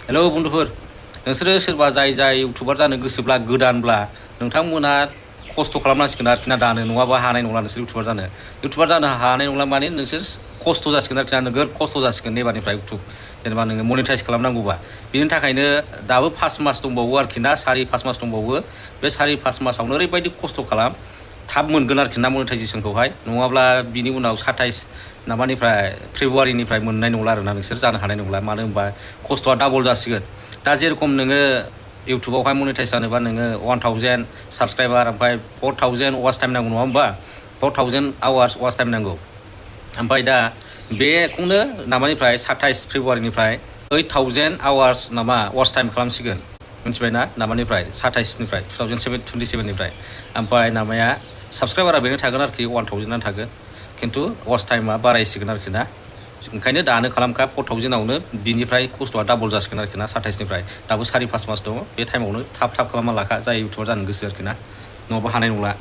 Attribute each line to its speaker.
Speaker 1: hello बंधुफोर नोंसोरो सोरबा जाय इउटुबार जानो गोसोब्ला गोदानब्ला नोंथांमोना खस्थ' खालामनांसिगोन आरोखि ना दानो नङाबा हानाय नंला नोंसोर इउटुबार जानो हानाय नंला माने नोंसोर खस्थ' जासिगोन आरोखि ना नोगोद खस्थ' जासिगोन एबारनिफ्राय इउटुब जेनेबा नोङो मनिटाइज खालामनांगौबा बिनि थाखायनो दाबो 5 मास दंबावो आरोखि ना 4-5 मास दंबावो बे 4-5 मासावनो ओरैबायदि खस्थ' खालाम थाब मोनगोन आरोखि ना मनिटाइजेसनखौहाय नङाब्ला बिनि उनाव 27 नामानिफ्राय फेब्रुवारिनिफ्राय मोननाय नंला आरोना नोंसोर जानो हानाय नंला मानो होनबा खस्थ'आ डाबल जासिगोन दा जेरखम नोङो इउटुबावहाय मनिटाइज जानोबा नोङो 1000 साबस्क्राइबार ओमफ्राय 4000 वाच टाइम नांगौ नङा होमबा 4000 आवार्स वाच टाइम नांगौ ओमफ्राय दा बेखौनो नामानिफ्राय 27 फेब्रुवारिनिफ्राय 8000 आवार्स नामा वाच टाइम खालामसिगोन मिथिबायना नामानिफ्राय 27निफ्राय 2027निफ्राय ओमफ्राय नामाया साबस्क्राइबारा बेनो थागोन आरोखि 1000 थागोन खिन्थु वाच टाइमा बारायसिगोन आरोखि ना ओंखायनो दानो खालामखा 4000आवनो बिनिफ्राय खस्थ'आ डाबल जासिगोन आरोखि ना 27निफ्राय दाबो 4-5 मास दङ बे टाइमावनो थाब खालामना लाखा जाय इउटुबार जानो गोसो आरोखि ना नङाबा हानाय नंला